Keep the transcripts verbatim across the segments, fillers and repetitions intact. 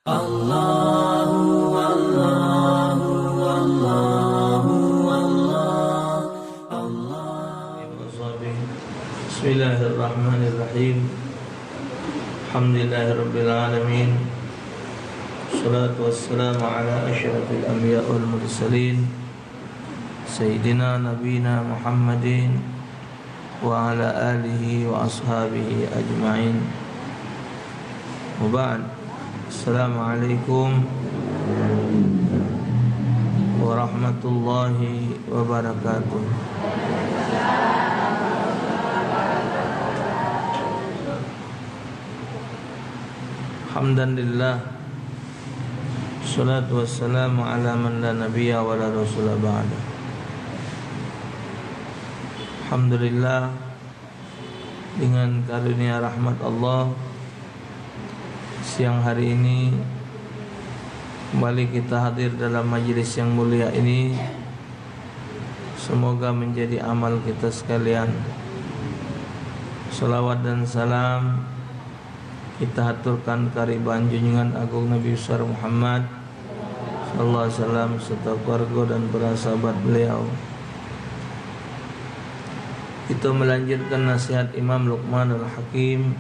Allahu, Allahu, Allahu, Allah, Allah. Bismillahirrahmanirrahim. Alhamdulillahirabbil alamin. Wassalatu wassalamu ala asyrafil anbiya wal mursalin, sayyidina nabiyina Muhammadin wa ala alihi wa ashabihi ajma'in. Wa ba'd. Assalamualaikum warahmatullahi wabarakatuh. Hamdan lillah. Salatu wassalamu ala man la nabiyya wa la rasula ba'da. Alhamdulillah, dengan karunia rahmat Allah, siang hari ini kembali kita hadir dalam majlis yang mulia ini. Semoga menjadi amal kita sekalian. Salawat dan salam kita haturkan kariban junjungan agung Nabi besar Muhammad sallallahu alaihi wasallam serta keluarga dan para sahabat beliau. Kita melanjutkan nasihat Imam Luqmanul Hakim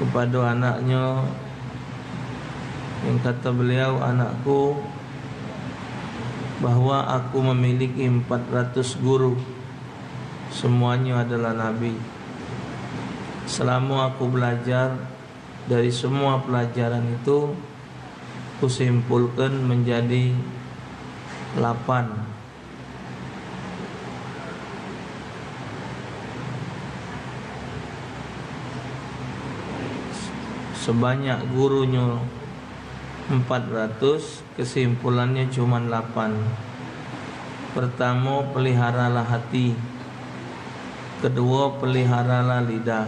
kepada anaknya, yang kata beliau, "Anakku, bahwa aku memiliki empat ratus guru, semuanya adalah nabi. Selama aku belajar, dari semua pelajaran itu, kusimpulkan menjadi lapan." Sebanyak gurunyo empat ratus, kesimpulannyo cuman lapan. Pertamo, peliharalah hati. Keduo, peliharalah lidah.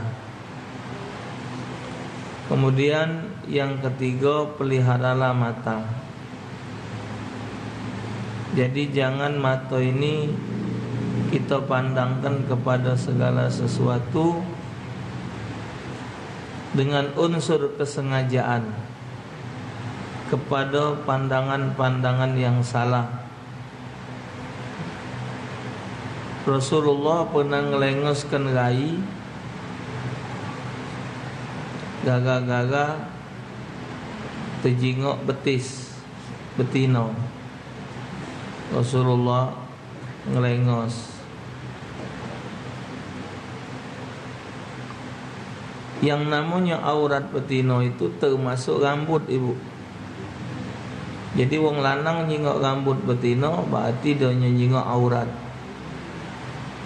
Kemudian yang ketigo, peliharalah mata. Jadi, jangan mato ini kita pandangkan kepada segala sesuatu dengan unsur kesengajaan, kepada pandangan-pandangan yang salah. Rasulullah pernah ngelengoskan rai gara-gara tejingok betis betino. Rasulullah ngelengos. Yang namonyo aurat betino itu termasuk rambut, Ibu. Jadi, wong lanang nyingok rambut betino, berarti dio nyingok aurat.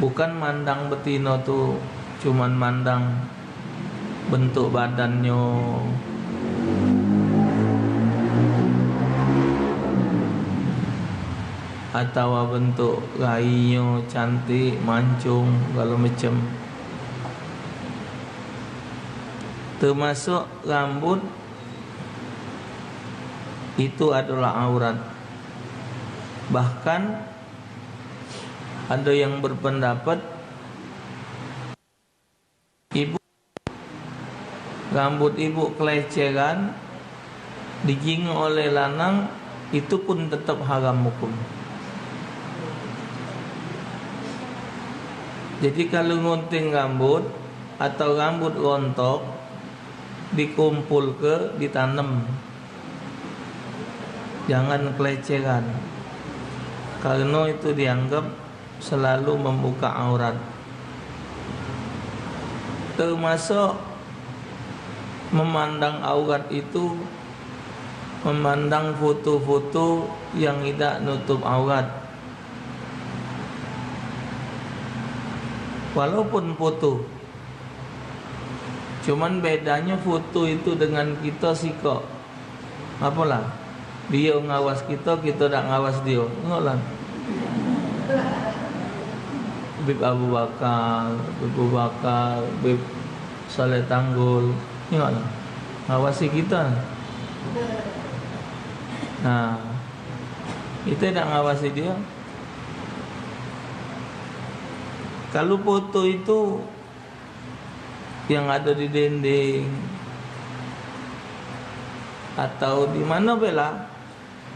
Bukan mandang betino tu cuman mandang bentuk badannyo, atawa bentuk rainyo cantik, mancung, segalo macem. Termasuk rambut itu adalah aurat. Bahkan, ada yang berpendapat, ibu, rambut ibu keleceran, dijingok oleh lanang, itu pun tetap haram hukum. Jadi, kalu ngunting rambut atau rambut rontok, dikumpulke, ditanem. Jangan keleceran, kareno itu dianggap selalu membuka aurat. Termasuk memandang aurat itu memandang foto-foto yang idak nutup aurat. Walaupun foto, cuman bedanyo foto itu dengan kito sikok. Apolah, dio ngawas kito, kito dak ngawas dio. Tengoklah. Habib Abu Bakar, Habib Abu Bakar, Habib Saleh Tanggul. Tengoklah. Ngawasi kito. Nah, kito dak ngawasi dio. Kalu foto itu yang ado di dinding, atau di mano be la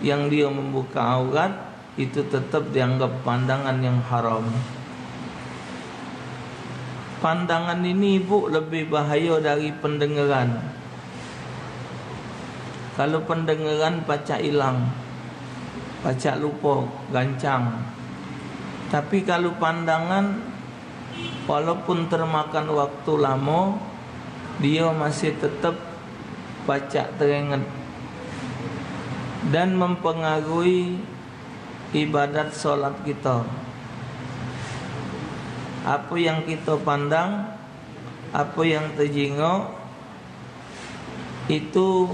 yang dio membuka aurat, itu tetap dianggap pandangan yang haram. Pandangan ini, ibu, lebih bahayo dari pendengeran. Kalu pendengeran pacak ilang, pacak lupo, gancang. Tapi kalu pandangan, walaupun termakan waktu lamo, dio masih tetap pacak teringet dan mempengaruhi ibadat solat kito. Apo yang kito pandang, apo yang tejingok, itu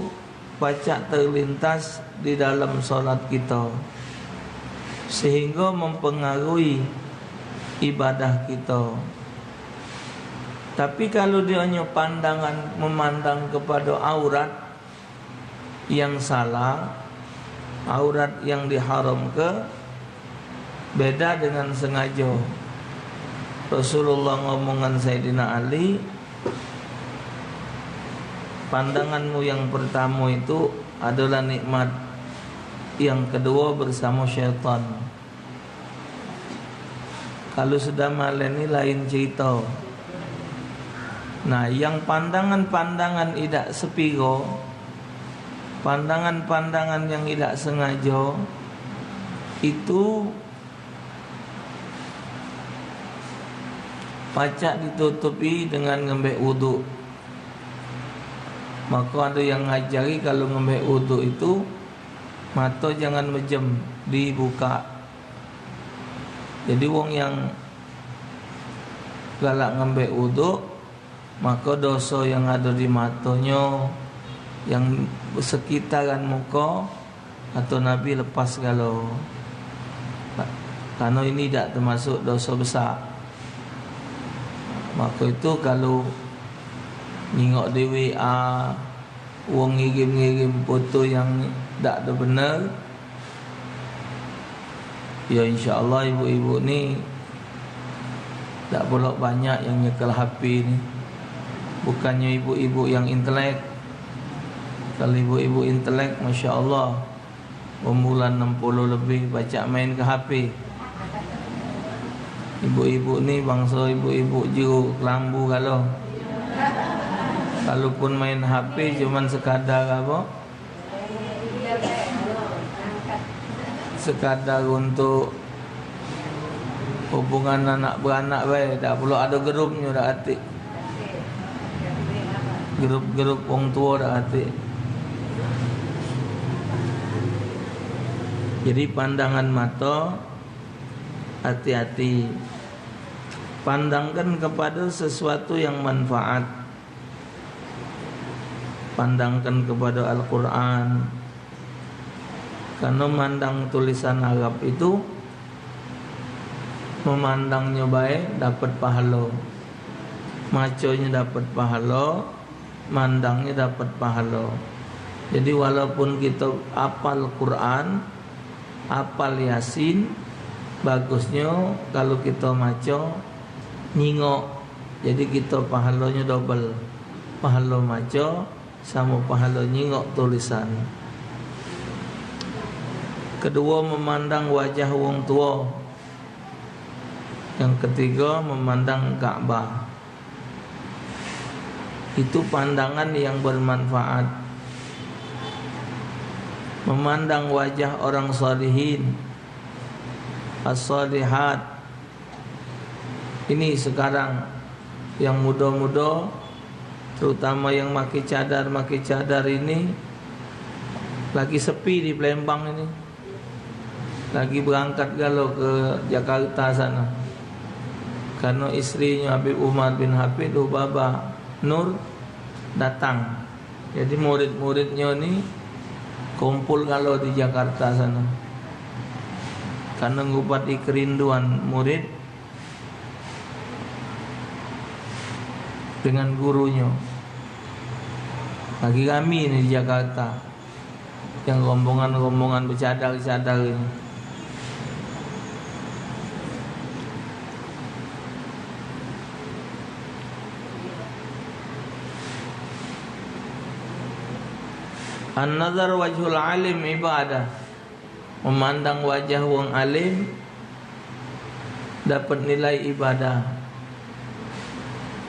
pacak terlintas di dalam solat kito, sehinggo mempengaruhi ibadah kito. Tapi kalu dio nyo pandangan memandang kepado aurat yang salah, aurat yang diharamke, beda dengan sengajo. Rasulullah ngomongan Sayyidina Ali, "Pandanganmu yang pertamo itu adolah nikmat, yang keduo bersamo syaitan." Kalu sudah malen ni lain cerito. Nah, yang pandangan-pandangan idak sepiro, pandangan-pandangan yang idak sengajo, itu pacak ditutupi dengan ngembek wuduk. Maka ado yang ngajari kalu ngembek wuduk itu, mato jangan mejem, dibuka. Jadi wong yang galak ngembek wuduk, maka doso yang ado di matonyo, yang sekitaran muko atau Nabi lepas galo. Karno ini dak termasuk doso besak. Maka itu kalu nyingok di W A, wong ngirim-ngirim foto yang dak ado bener, ya, insya Allah ibu-ibu ni dak pulok banyak yang nyekel H P ni. Bukannyo ibu-ibu yang intelek. Kalu ibu-ibu intelek, masya Allah, umbulan enam puluh lebih pacak main ke H P. Ibu-ibu ni bangso ibu-ibu jero kelambu galo. Kalaupun main H P cuman sekadar apo? Sekadar untuk hubungan anak beranak bae, dak pulok ado grupnyo dak katik. Grup-grup wong tuo dak katik. Jadi pandangan mato, hati-hati. Pandangkan kepada sesuatu yang manfaat. Pandangkan kepada Al-Quran. Karena mandang tulisan Arab itu, memandangnyo bae dapat pahalo, maconyo dapat pahalo, mandangnyo dapat pahalo. Jadi walaupun kito apal Quran, apal Yasin, bagusnyo kalu kito maco nyingok. Jadi kito pahalonyo dobel, pahalo maco samo pahalo nyingok tulisan. Keduo, memandang wajah wong tuo. Yang ketigo, memandang Ka'bah. Itu pandangan yang bermanfaat. Memandang wajah orang salihin, as-salihat. Ini sekarang yang mudo-mudo, terutama yang make cadar, make cadar ini lagi sepi di Palembang ini. Lagi berangkat galo ke Jakarta sana. Karena istrinyo Habib Umar bin Hafid, Lubaba Nur, datang. Jadi murid-muridnyo ni kumpul galo di Jakarta sana. Karena ngubati kerinduan murid dengan gurunyo. Lagi rami ni di Jakarta. Yang rombongan-rombongan becadar-cadar ini. An-nazar wajhul alim ibadah. Memandang wajah wong alim dapat nilai ibadah.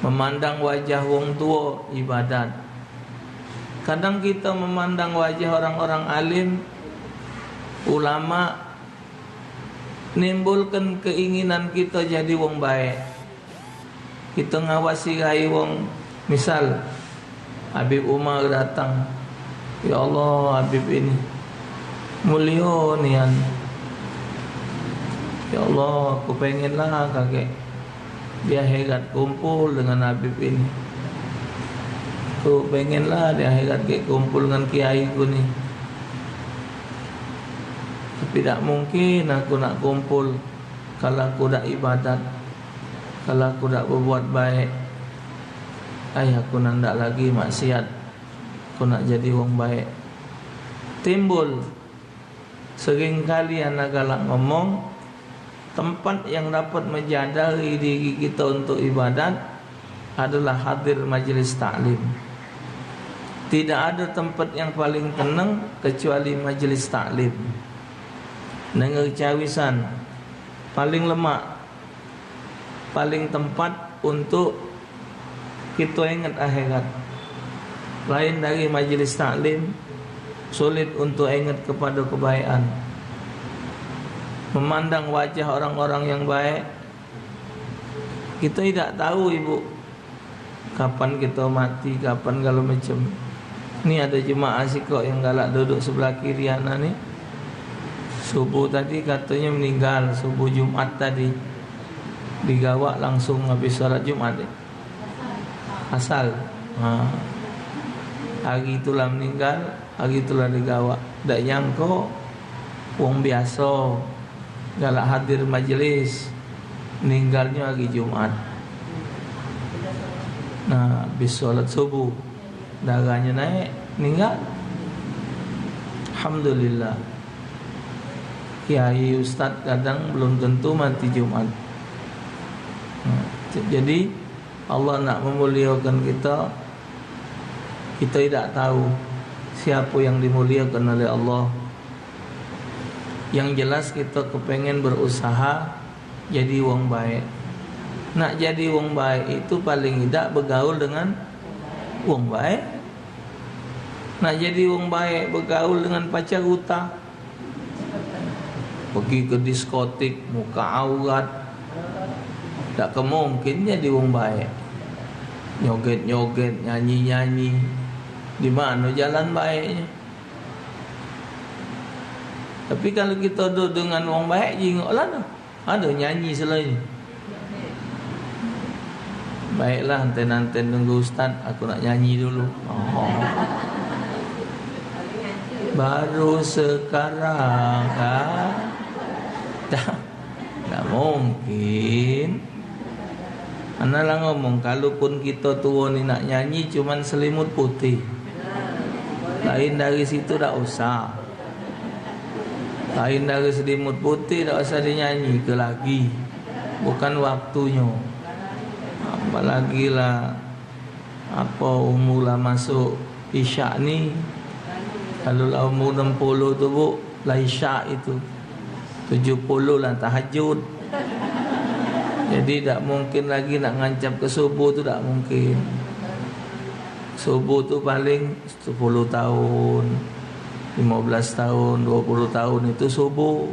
Memandang wajah wong tuo ibadat. Kadang kita memandang wajah orang-orang alim, ulama, nimbulkan keinginan kita jadi wong baik. Kita ngawasi rai wong, misal Habib Umar datang, "Ya Allah, Habib ini mulio nian. Ya Allah, aku pengenlah kagek di akhirat kumpul dengan Habib ini. Aku pengenlah di akhirat kek kumpul dengan kiai ku ni. Tapi dak mungkin aku nak kumpul kalau aku dak ibadat, kalau aku dak berbuat baik. Ai, aku nak dak lagi maksiat. Aku nak jadi wong baik." Timbul. Seringkali ana galak ngomong, tempat yang dapat menjadari diri kita untuk ibadat adalah hadir majlis taklim. Tidak ada tempat yang paling tenang kecuali majlis taklim. Dengar cawisan, paling lemak, paling tempat untuk kita ingat akhirat. Lain dari majlis taklim, sulit untuk ingat kepada kebaikan. Memandang wajah orang-orang yang baik, kita tidak tahu, Ibu, kapan kita mati, kapan kalau macam. Ni ada jemaah sikok yang galak duduk sebelah kiri ana ni. Subuh tadi katanya meninggal, subuh Jumat tadi. Digawak langsung habis salat Jumat. Asal. Ha. Hari tu lah meninggal, hari tu lah digawak. Dak nyangko wong biaso galak hadir majlis, meninggalnyo hari Jumat. Nah, habis salat subuh, darahnyo naik, meninggal. Alhamdulillah. Kiai ustaz kadang belum tentu mati Jumat. Nah, jadi Allah nak memuliakan kita, kita tidak tahu siapa yang dimuliakan oleh Allah. Yang jelas kita kepengen berusaha jadi wong baik. Nak jadi wong baik itu paling tidak begaul dengan wong baik. Nak jadi wong baik begaul dengan pacar uta. Pergi ke diskotik, muka aurat. Tak kemungkin jadi wong baik. Nyoget-nyoget, nyanyi-nyanyi. Di mana jalan baiknya? Tapi kalau kita duduk dengan wong baik, jingok lah tu. Ada nyanyi selain. Baiklah, anten-anten tunggu ustaz, aku nak nyanyi dulu. Oh. Baru sekarang, ah. Dah. Tak mungkin. Ana lah ngomong, kalaupun kita tua ni nak nyanyi, cuman selimut putih. Lain dari situ dak usah. Lain dari selimut putih dak usah dinyanyi ke lagi. Bukan waktunyo. Apalagi lah apa umur lah masuk isyak ni. Kalau lah umur enam puluh tu, Bu, lah isyak itu. Tujuh puluh lah tahajud. Jadi dak mungkin lagi nak ngancap ke subuh tu, dak mungkin. Subuh tu paling sepuluh tahun, lima belas tahun, dua puluh tahun itu subuh.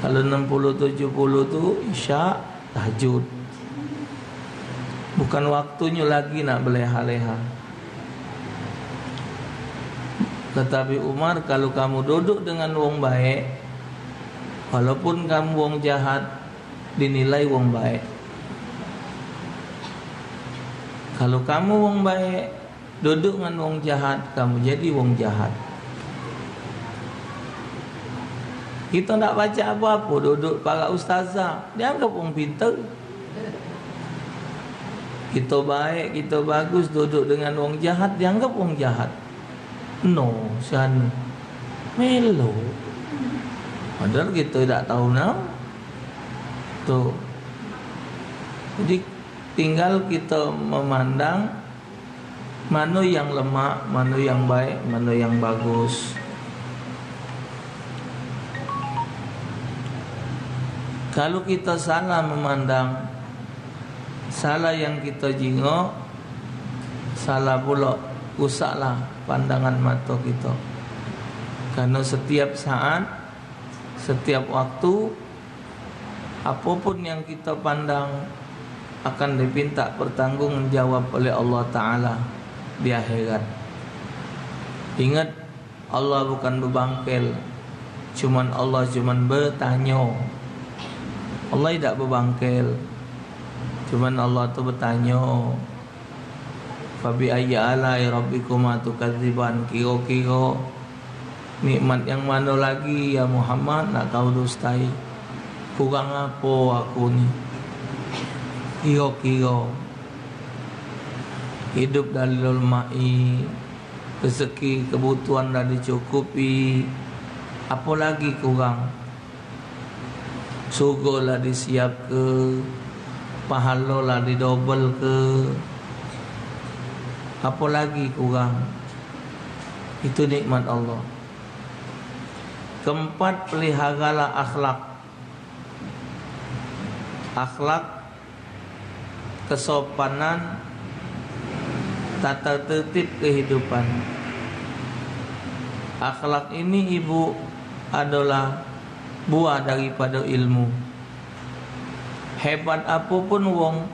Kalau enam puluh, tujuh puluh tu isyak, tahajud. Bukan waktunyo lagi nak beleha-leha. Kata Abi Umar, kalau kamu duduk dengan wong baik, walaupun kamu wong jahat, dinilai wong baik. Kalau kamu wong baik, duduk dengan wong jahat, kamu jadi wong jahat. Kita ndak pacak apa-apa, duduk para ustazah, dianggap wong pinter. Kita baik, kita bagus, duduk dengan wong jahat, dianggap wong jahat. No, si anu. Melo. Padahal kita dak tahu namo. Tu. Jadi, tinggal kita memandang Mano yang lemak, mano yang baik, mano yang bagus. Kalu kito salah memandang, salah yang kito jingok, salah pulo, rusaklah pandangan mato kito. Kareno setiap saat, setiap waktu, apopun yang kito pandang akan dipinta pertanggungjawab oleh Allah Ta'ala di akhirat. Ingat, Allah bukan bebangkel, cuman Allah cuman betanyo. Allah idak bebangkel, cuman Allah tu betanyo. Fabi ayyi alai rabbikuma tukadziban? Kiro-kiro nikmat yang mano lagi, ya Muhammad, nak kau dustai? Kurang apo aku ni? Kiro-kiro hidup dah dilemahi, rezeki kebutuhan dah dicukupi, apo lagi kurang? Surgo lah disiapke, pahalo lah didobelke, apo lagi kurang? Itu nikmat Allah. Keempat, peliharalah akhlak. Akhlak, kesopanan, tata tertib kehidupan. Akhlak ini, ibu, adalah buah daripada ilmu. Hebat apopun wong,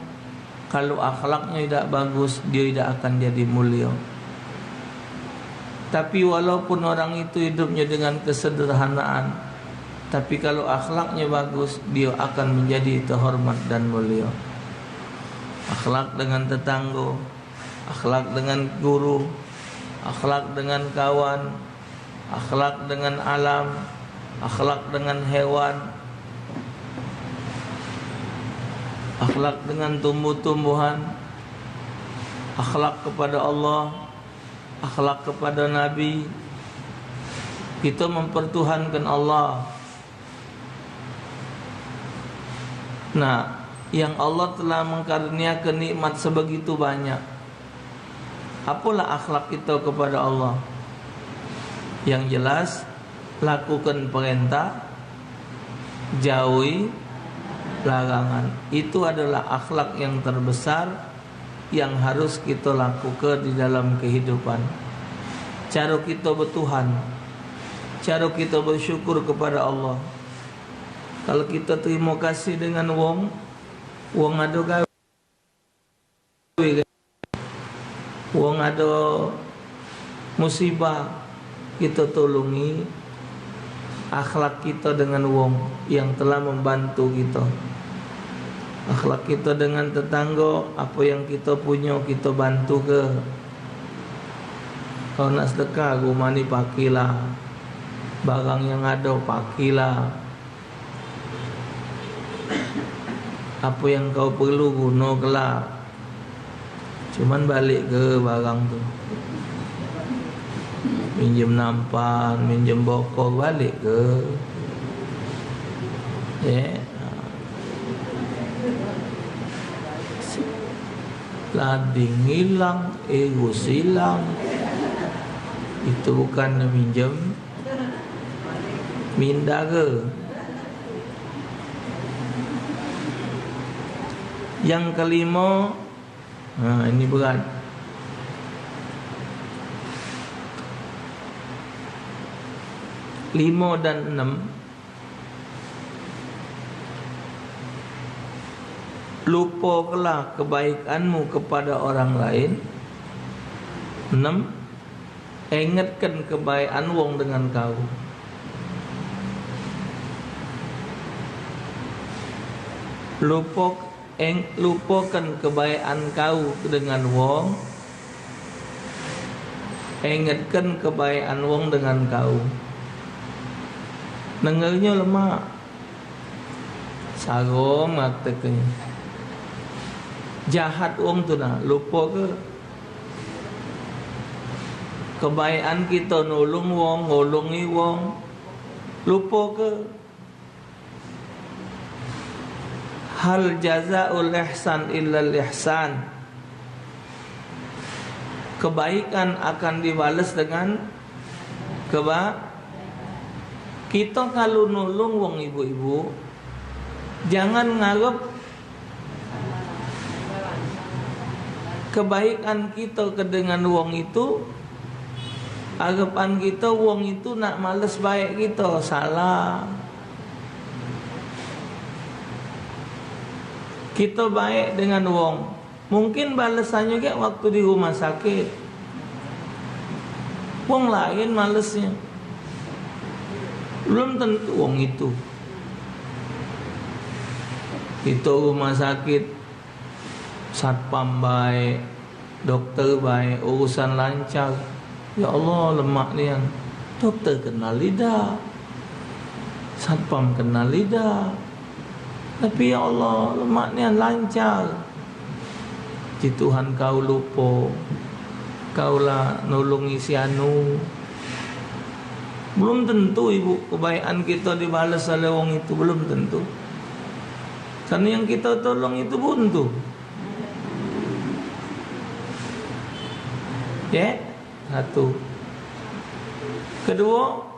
kalu akhlaknyo idak bagus, dio idak akan jadi mulio. Tapi walaupun orang itu hidupnyo dengan kesederhanaan, tapi kalu akhlaknyo bagus, dio akan menjadi terhormat dan mulio. Akhlak dengan tetanggo, akhlak dengan guru, akhlak dengan kawan, akhlak dengan alam, akhlak dengan hewan, akhlak dengan tumbuh-tumbuhan, akhlak kepada Allah, akhlak kepada Nabi. Kito mempertuhankan Allah. Nah, yang Allah telah mengkaruniakan nikmat sebegitu banyak, apolah akhlak kito kepada Allah? Yang jelas, lakukan perintah, jauhi larangan. Itu adalah akhlak yang terbesar yang harus kito lakuke di dalam kehidupan. Caro kito betuhan, caro kito bersyukur kepada Allah. Kalu kito terimo kasih dengan wong, wong ado gawe, wong ado musibah, kito tulungi akhlak kito dengan wong yang telah membantu kito. Akhlak kito dengan tetanggo, apo yang kito punyo, kito bantuke. Kalu nak sedekah, rumah ni pakilah, barang yang ado pakilah. Apo yang kau perlu, guno kelak. Cuman balik ke barang tu. Minjem nampan, minjem bokor, balik ke. Ya. Lading hilang, erus hilang. Itu bukan minjem, mindah ke. Yang kelimo, ha, ini berat. Limo dan enam. Lupokelah kebaikanmu kepada orang lain. Enam. Engetken kebaikan wong dengan kau. Lupo, eng, lupoken kebaikan kau dengan wong, engetken kebaikan wong dengan kau. Dengarnyo lemak. Sarong mate ke. Jahat wong tu nah, lupo ke? Kebaikan kito nulung wong, ngulungi wong, lupo ke? Hal jazaul ihsan illal ihsan. Kebaikan akan dibales dengan keba-, kito kalu nulung wong ibu-ibu, jangan ngarep kebaikan kito ke dengan wong itu, arepan kito wong itu nak males baek kito, salah. Kito baek dengan wong, mungkin balesannyo gek waktu di rumah sakit. Wong laen malesnyo. Belum tentu wong itu. Kito rumah sakit, satpam baek, dokter baek, urusan lancar. Ya Allah, lemak nian. Dokter kenal idak? Satpam kenal idak? Tapi ya Allah, lemak nian lancar. Ji Tuhan, kau lupo, kau la nulungi si anu. Belum tentu, ibu, kebaekan kito dibales oleh wong itu, belum tentu. Karena yang kito tolong itu buntu. Ya, satu. Kedua,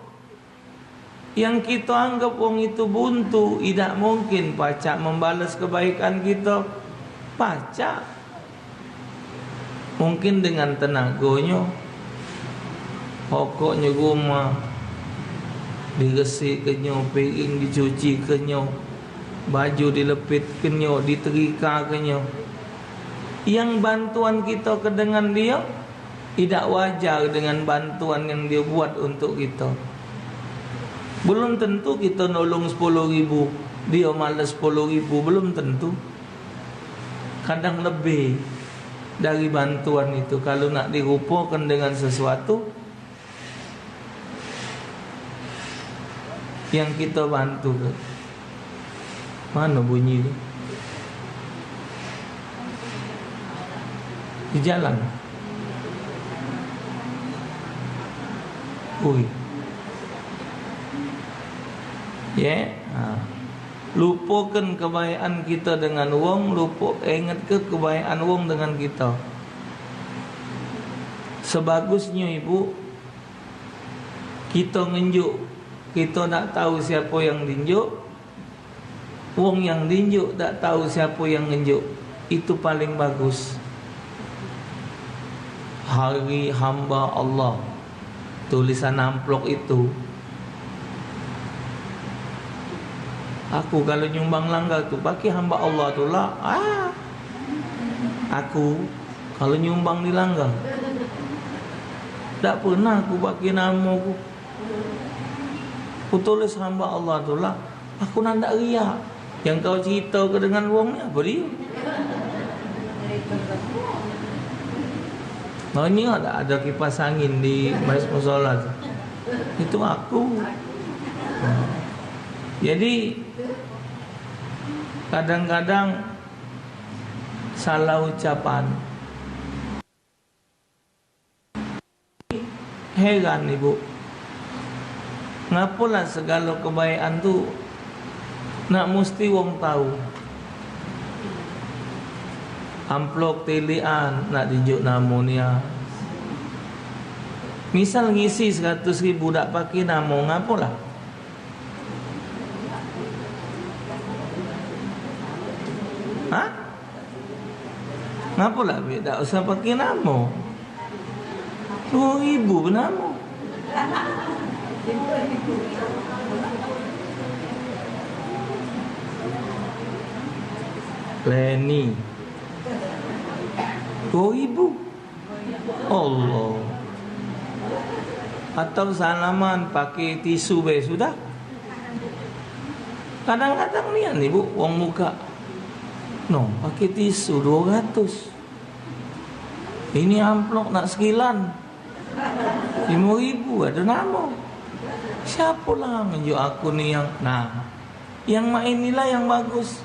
yang kito anggap wong itu buntu, idak mungkin pacak membales kebaikan kito. Pacak. Mungkin dengan tenagonyo, pokoknyo rumah diresik kenyo, piring dicuci kenyo, baju dilepit kenyo, diterika kenyo. Yang bantuan kito ke dengan dio, idak wajar dengan bantuan yang dio buat untuk kito. Belum tentu kito nolong sepuluh ribu, dio males sepuluh ribu, belum tentu. Kadang lebih dari bantuan itu, kalu nak dirupokan dengan sesuatu, yang kito bantu tu. Mano bunyi tu? Di jalan. Ui. Ye, ha. Lupokan kebaekan kito dengan wong, lupo, ingetke kebaekan wong dengan kito. Sebagusnyo, ibu, kito ngenjuk, kito dak tau siapo yang dienjuk, wong yang dienjuk dak tau siapo yang ngenjuk, itu paling bagus. Hari hamba Allah, tulisan amplop itu. Aku kalu nyumbang langgar tu, pake hamba Allah tu la. Ah. Aku kalu nyumbang di langgar, dak pernah aku pake namoku. Ku tulis hamba Allah tu la. Aku nandak riak. Yang kau ceritoke dengan wong ni apo dio? Kau ingat dak ado kipas angin di mas-, musola tu? Itu aku. Jadi, kadang-kadang salah ucapan. Heran, ibu. Ngapolah segalo kebaekan tu nak musti wong tau? Amplop tilikan nak dienjuk namo nian. Misal ngisi seratus ribu dak pake namo, ngapolah? Hah? Ngapo lah, Bik? Dak usah pake namo. Duo ribu benamo. Leni. Duo ribu. Allah. Atau salaman pake tisu be sudah. Kadang-kadang nian, ibu, wong muka. No, pake tisu duo ratus. Ini amplop nak sekilan. Limo ribu ado namo. Siapo lah ngenjuk aku ni yang, nah. Yang mak inilah yang bagus.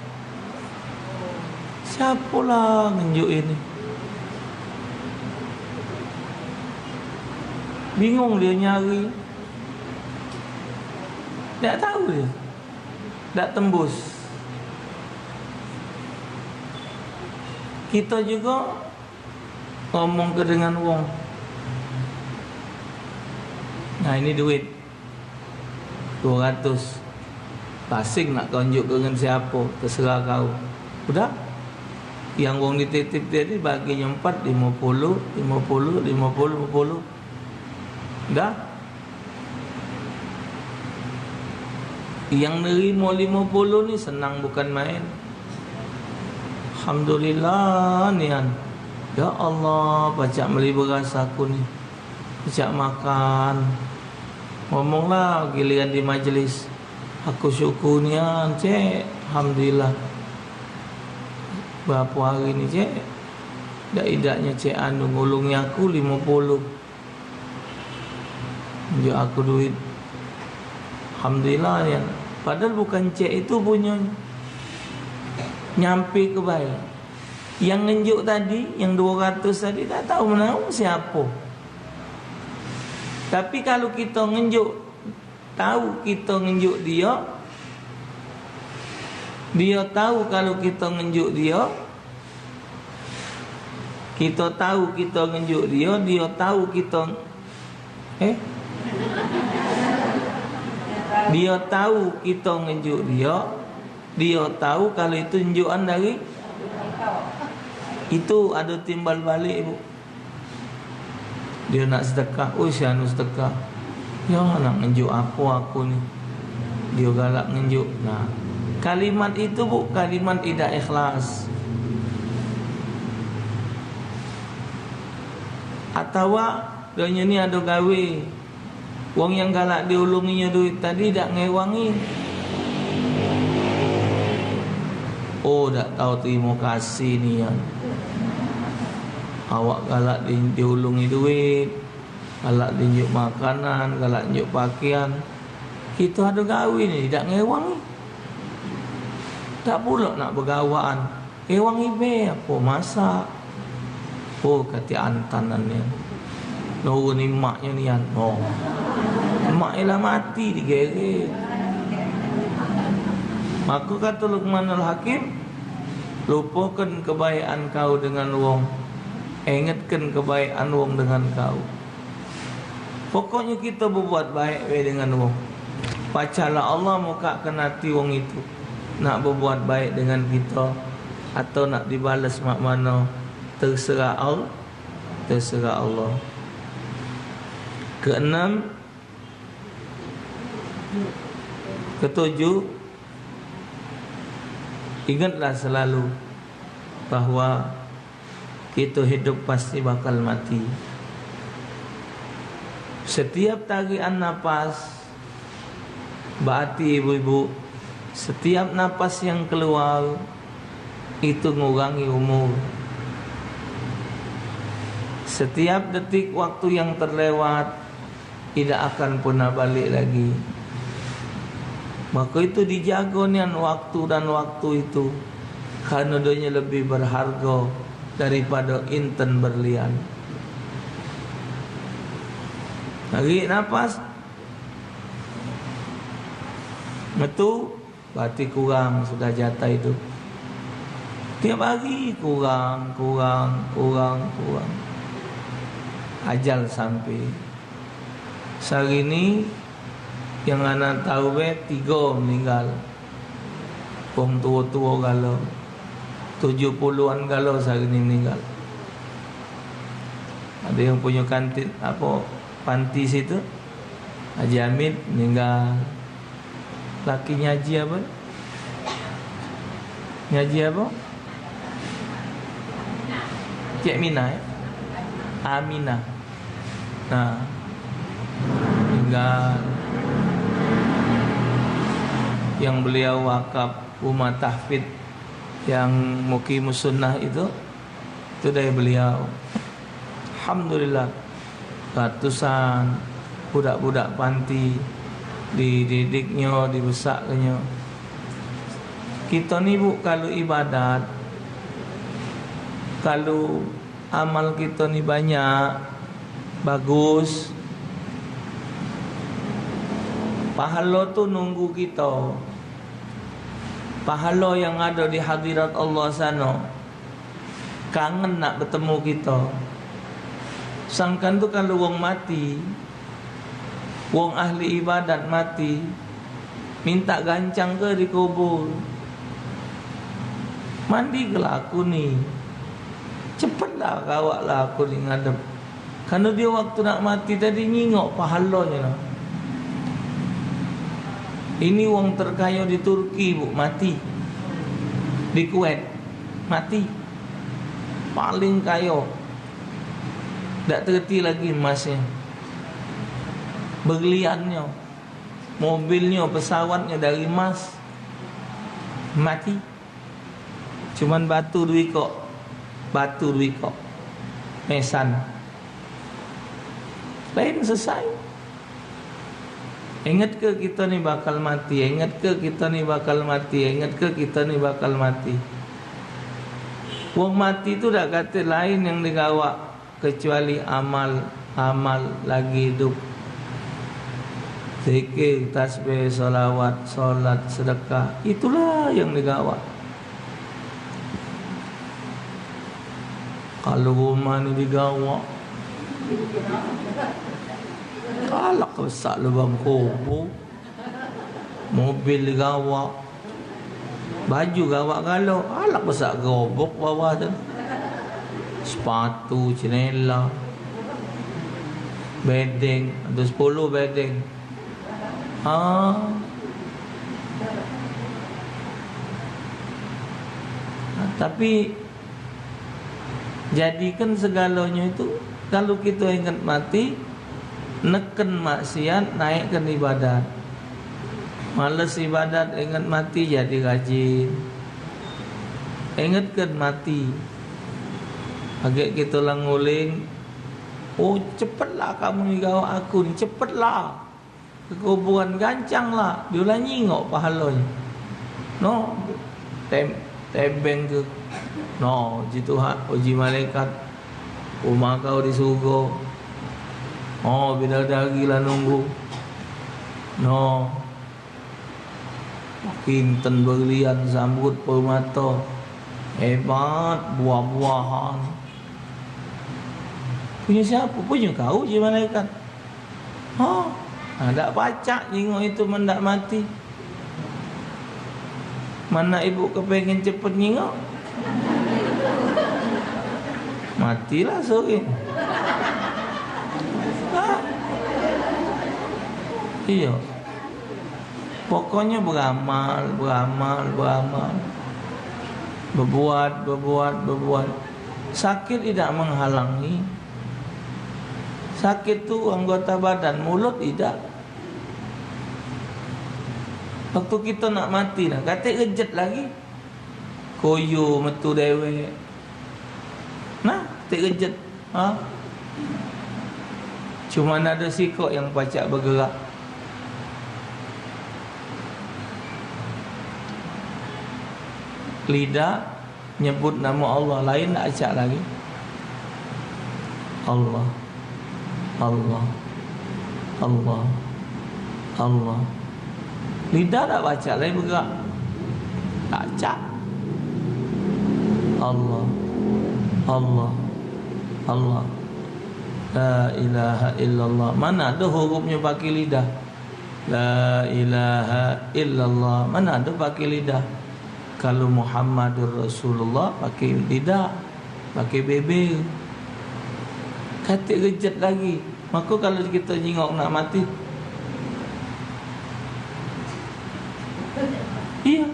Siapolah ngenjuk ini? Bingung dio nyari. Dak tau dio. Dak tembus. Kito jugo Ngomong ke dengan wong. Nah, ini duit. Duo ratus. Pasing nak kau njuk ke dengan siapo, terserah kau. Udah. Yang wong dititip tadi bagi nyo empat, limo puluh, limo puluh, limo puluh, limo puluh. Udah. Yang nerimo limo puluh ni senang bukan main. Alhamdulillah nian. Ya Allah, pacak meli beras aku ni. Pacak makan. Ngomonglah giliran di majlis. Aku syukur nian, cek. Alhamdulillah. Berapo hari ni, cek? Dak idaknyo cek anu ngulungi aku limo puluh. Njuk aku duit. Alhamdulillah, ya. Padahal bukan cek itu punyo. Nyampe ke bae. Yang ngenjuk tadi, yang duo ratus tadi, tak tahu menau siapo. Tapi kalu kito ngenjuk, tahu kito ngenjuk dio, dio tahu kalu kito ngenjuk dio, kito tahu kito ngenjuk dio, dio tahu kito, eh? Dio tahu kito ngenjuk dio, dio tahu kalu itu njukan dari itu, ado timbal balik, Bu. Dio nak sedekah, "Oi, si anu sedekah." "Yo, nak ngenjuk apo aku ni?" Dio galak ngenjuk. Nah, kalimat itu, Bu, kalimat idak ikhlas. Atawa donyo ni ado gawe. Wong yang galak diulunginyo duit tadi dak ngewangi. Oh, dak tau terimo kasih nian. Awak galak di, diulungi duit, galak dinjuk makanan, galak njuk pakean. Kito ado gawe ni, dak ngewangi. Dak pulok nak begawean. Ewang ibe apo masak? Oh, kati antanan nian. Nurun imaknyo nian. Oh. Imaknyo lah mati digeret. Maka kato Luqmanul Hakim, "Lupokan kebaekan kau dengan wong. Engetkan kebaekan wong dengan kau." Pokoknyo kito bebuat baek be dengan wong. Pacalah Allah mukakan ati wong itu. Nak bebuat baek dengan kito atau nak dibales mak mano, terserah Al-, terserah Allah. Keenam, ketujuh, ingatlah selalu bahwa kito hidup pasti bakal mati. Setiap tarikan napas, berarti ibu-ibu, setiap napas yang keluar itu ngurangi umur. Setiap detik waktu yang terlewat idak akan pernah balik lagi. Maka itu dijago nian waktu dan waktu itu, karena donyo lebih berharga daripada inten berlian. Tarik napas, metu, berarti kurang sudah jatah itu. Tiap hari kurang, kurang, kurang, kurang. Ajal sampai. Sehari ni yang ana tau be tigo meninggal. Wong tuo-tuo galo. Tujuh puluhan galo sehari ni meninggal. Ado yang punyo kantin, apo, panti situ. Haji Hamid meninggal. Laki Haji apo? Haji apo? Cik Minah, eh? Aminah. Nah, tinggal yang beliau wakaf rumah tahfidz yang Muqimus Sunnah itu, itu dari beliau. Alhamdulillah, ratusan budak-budak panti dididiknyo, dibesaknyo. Kito ni, Bu, kalu ibadat, kalu amal kito ni banyak, bagus, pahalo tu nunggu kito. Pahalo yang ado di hadirat Allah sano. Kangen nak betemu kito. Sangkan tu kalu wong mati, wong ahli ibadat mati, minta gancang ke dikubur. Mandi ke lah aku ni. Cepet lah, kawak lah aku ni ngadep. Karno dio waktu nak mati tadi nyingok pahalonyo nah. Ini wong terkayo di Turki, Bu, mati. Di Kuwait, mati. Paling kayo. Dak tereti lagi emasnyo. Berliannyo, mobilnyo, pesawatnyo dari emas. Mati. Cuman batu duikok. Batu duikok. Mesan. Lain selesai. Ingetke kito ni bakal mati, ingetke kito ni bakal mati, ingetke kito ni bakal mati. Wong mati tu dak katek lain yang digawak kecuali amal, amal lagi idup. Zikir, tasbih, salawat, salat, sedekah, itulah yang digawak. Kalu rumah ni digawak, galak besak lubang kubur. Mobil digawak. Baju gawak galo, galak besak gerobok bawah tu. Sepatu, cenela, bedeng, ado sepuluh bedeng. Ha. Tapi jadikan segalonyo itu, kalu kito inget mati, neken maksiat, naikkan ibadat. Males ibadat, inget mati, jadi rajin. Ingetkan mati. Agek kito la nguling, "Oh, cepetlah kamu ni gawak aku ni, cepetlah." Ke kuburan gancang lah, dio la nyingok pahalonyo. No, tem-, tebeng ke. No, uji Tuhan, uji malaikat. Rumah kau di surga. Oh, bidadari la nunggu. No. Kinten berlian, sambut permato. Hebat, buah-buahan. Punyo siapo? Punyo kau, uji malaikat. Ha, nah, dak pacak nyingok itu men dak mati. Mana ibu kepengen cepet nyingok? Matilah sore. Ha? Iyo. Pokoknyo beramal, beramal, beramal. Bebuat, bebuat, bebuat. Sakit idak menghalangi. Sakit tu anggota badan, mulut idak. Waktu kito nak mati nah, katek rejet lagi. Koyo metu dewek. Nah, katek rejet. Ha? Cuman ado sikok yang pacak begerak. Lidah nyebut namo Allah, lain dak acak lagi. Allah, Allah, Allah, Allah. Lidah dak pacak lagi begerak. Dak acak. Allah, Allah, Allah. La ilaha illallah. Mano ado hurufnyo pakai lidah? La ilaha illallah. Mano ado pakai lidah? Kalu Muhammadur Rasulullah pakai lidah, pakai bebe. Katek rejet lagi. Mako kalu kito nyingok nak mati. Iyo.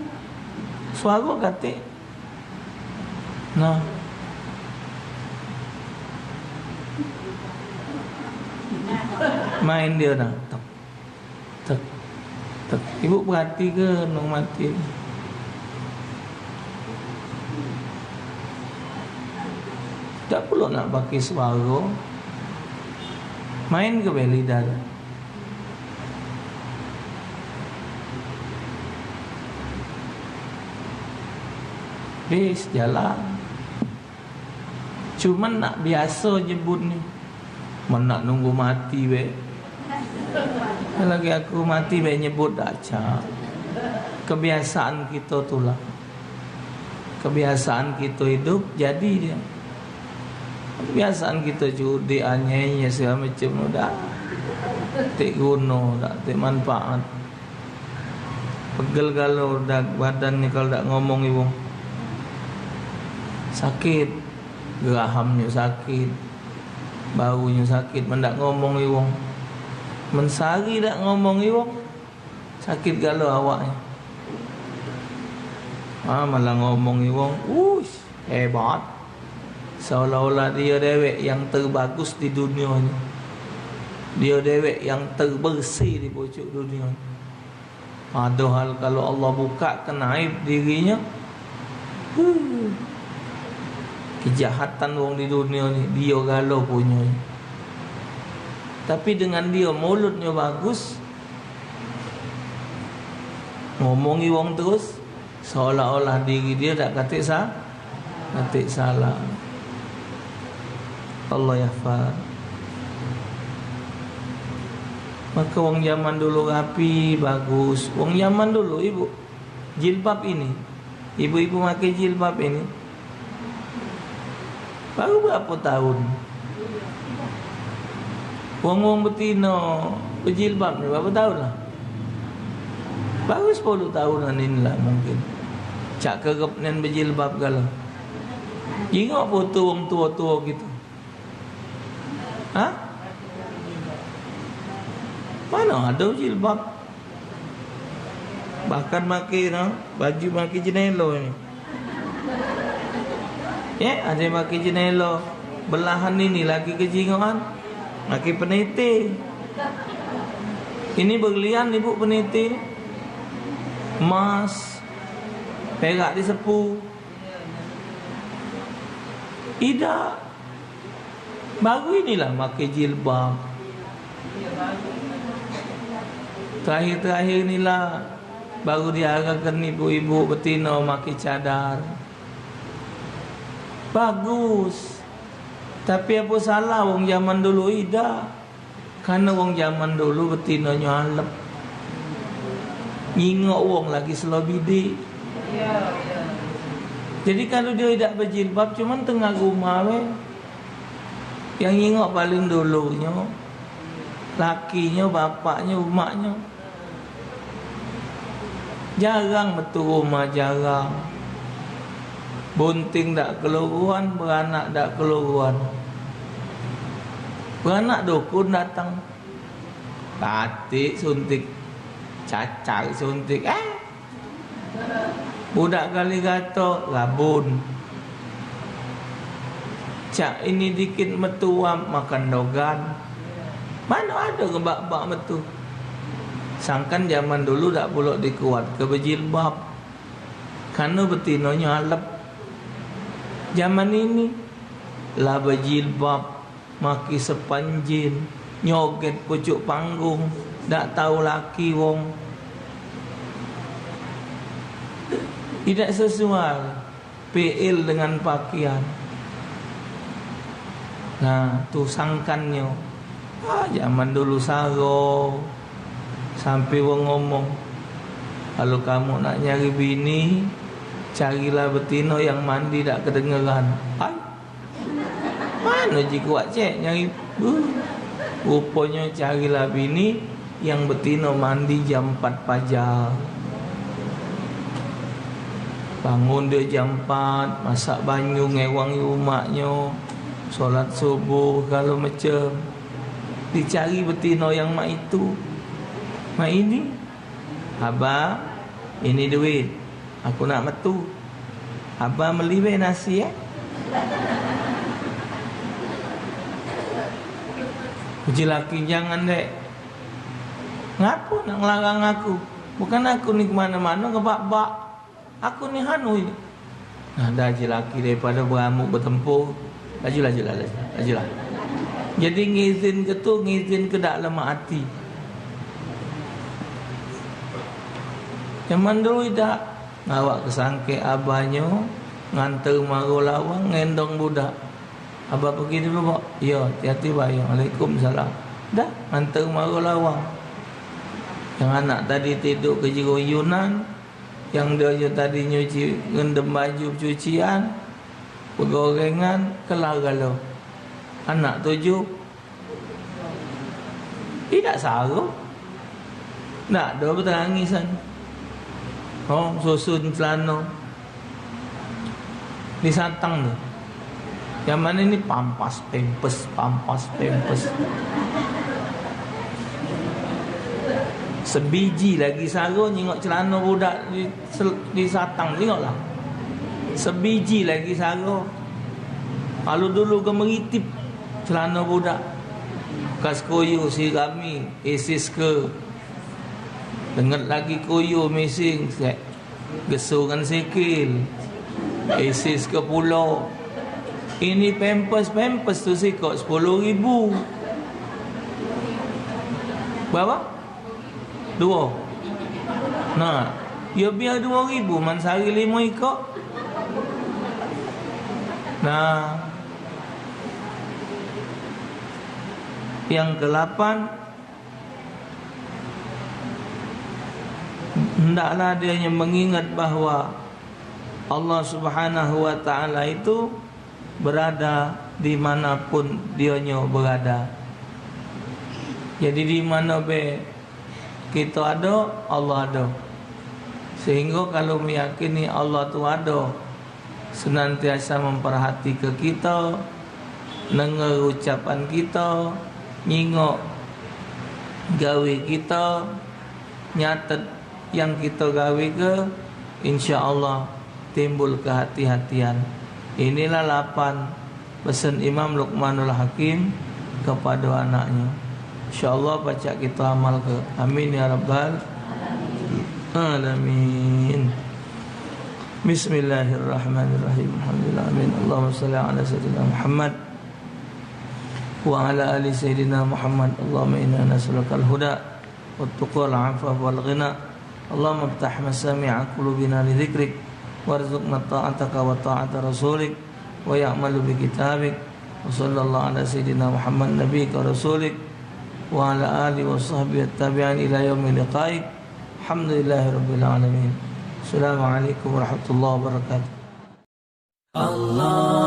Suaro katek. Nah. Main dio nah. Tek, tek. Ibu perhatike wong mati. Dak pulo nak pakai suaro. Main ke be lidah tu. Bis jalan. Cuman nak biaso nyebut ni. Men nak nunggu mati be. Lagi aku mati be nyebut dak acak. Kebiasaan kito tulah. Kebiasaan kito idup jadi dio. Kebiasaan kito judi, anye-nye, segalo macem tu dak tek guno, dak tek manfaat. Pegel galo dak badannyo kalu dak ngomong iwong. Sakit, gerahamnyo sakit, bahunyo sakit men dak ngomong iwong. Men sehari dak ngomong iwong, sakit galo awaknyo. Ah, malah ngomong iwong, uish, hebat. Seolah-olah dio dewek yang terbagus di dunio ni. Dio dewek yang terbersih di pucuk dunio ni. Padahal kalu Allah bukakan aib dirinyo, huh, kejahatan wong di dunio ni, dio galo punyo. Tapi dengan dio mulutnyo bagus, ngomongi wong terus, seolah-olah diri dio dak katek sa-, katek salah. Allah yahfad. Maka wong zaman dulu rapi, bagus. Wong zaman dulu, ibu, jilbab ini, ibu-ibu make jilbab ini, baru berapo taun? Wong-wong betino bejilbab ni berapo taun lah? Baru sepuluh taunan inilah mungkin. Cak kerep nian bejilbab galo. Jingok foto wong tuo-tuo gitu. Hah? Mano ado jilbab? Bahkan make, no, baju make jenelo ni. Ye, ado make jenelo. Belahan ini lagi kejingokan. Make peniti. Ini berlian, ibu, peniti. Emas. Perak disepu. Idak. Baru inilah make jilbab. Terakhir-terakhir inilah baru diarakan ibu-ibu betino make cadar. Bagus. Tapi apo salah wong zaman dulu idak? Karno wong zaman dulu betinonyo alep. Nyingok wong lagi selo bidik. Jadi kalu dio idak bejilbab, cuman tengah rumah be. Yang nyingok paling dulunyo, lakinyo, bapaknyo, umaknyo. Jarang metu rumah, jarang. Bunting dak keluruan, beranak dak keluruan. Beranak dukun datang. Katik suntik, cacar suntik. Eh, budak kali gato, rabun. Cak ini dikit metu wam, makan dogan. Mano ado ke bak-bak metu? Sangkan zaman dulu dak pulo dikuatke bejilbab. Karno betinonyo alep. Zaman ini lah bejilbab, maki sepanjin, nyoget pucuk panggung, dak tau laki wong. Idak sesuai P L dengan pakian. Nah, tu sangkannyo. Ah, zaman dulu saro. Sampe wong ngomong, "Kalu kamu nak nyari bini, carilah betino yang mandi dak kedengeran." Ai. Mano ji kuat cek nyari. Huh. Ruponyo carilah bini yang betino mandi jam empat pajar. Bangun dio jam empat, masak banyu, ngewangi umaknyo, solat subuh, segalo macem. Dicari betino yang mak itu, mak ini. "Abah, ini duit. Aku nak metu. Abah meli be nasi, eh." Uji laki, "Jangan, Dek." "Ngapo nak ngelarang aku? Bukan aku ni kemano-mano ngebak-bak. Aku ni hanu ini." Nah, dah ji laki daripada beramuk betempur. Lajulah, lajulah, lajulah, lajulah. Jadi ngizin ke tu, ngizin ke dak lemak ati. Zaman dulu idak, ngawak ke sangkek abanyo, nganter maro lawang, ngendong budak. "Abah pergi dulu, Bok." "Iyo, hati-hati, Bah." "Iyo, waalaikumsalam." Dah, nganter maro lawang. Yang anak tadi tiduk ke jero yunan, yang dio tadi nyuci, ngendem baju cucian, begorengan, kelar galo. Anak tujuh. Idak saro. Ndak ado betangisan. Oh, susun celano. Di satang tu. Yang mano ni pampas, pempes, pampas, pempes. Sebiji lagi saro nyingok celano budak di sel-, di satang, tengoklah. Sebiji lagi saro. Kalu dulu gemeritip celano budak. Bekas koyo sirami, isis ke. Denget lagi koyo mising, sek. Gesu ngan sikil. Isis ke pulo. Ini pempes, pempes tu sikok sepuluh ribu. Berapa? Duo. Nah, yo biar duo ribu, man sehari limo ikok. Nah, yang kelapan, hendaklah dia mengingat bahwa Allah Subhanahu wa Ta'ala itu berada di mana pun dionyo berada. Jadi, di mano be kito ado, Allah ado. Sehinggo kalu meyakini Allah tu ado, senantiasa memperhatike kito, nenger ucapan kito, nyingok gawe kito, nyatet yang kito gawe ke, insya Allah timbul kehati-hatian. Inilah lapan pesen Imam Luqmanul Hakim kepado anaknyo. Insya Allah pacak kito amalke. Amin ya rabbal alamin. Bismillahirrahmanirrahim. Alhamdulillah. Amin. Allahumma salli ala sayyidina Muhammad wa ala ali sayyidina Muhammad. Allahumma inna nas'alukal huda wat tuqa wal afafa wal ghina. Allahumma iftah masami'a qulubina li dzikrik warzuqna ta'ataka wa ta'ata rasulik wa ya'malu bi kitabik. Wa sallallahu ala sayyidina Muhammad nabiyyika wa rasulik wa ala alihi wa sahbihi tabi'in ila yaumil liqaik. Alhamdulillahi rabbil alamin. Assalamualaikum warahmatullahi wabarakatuh. Allah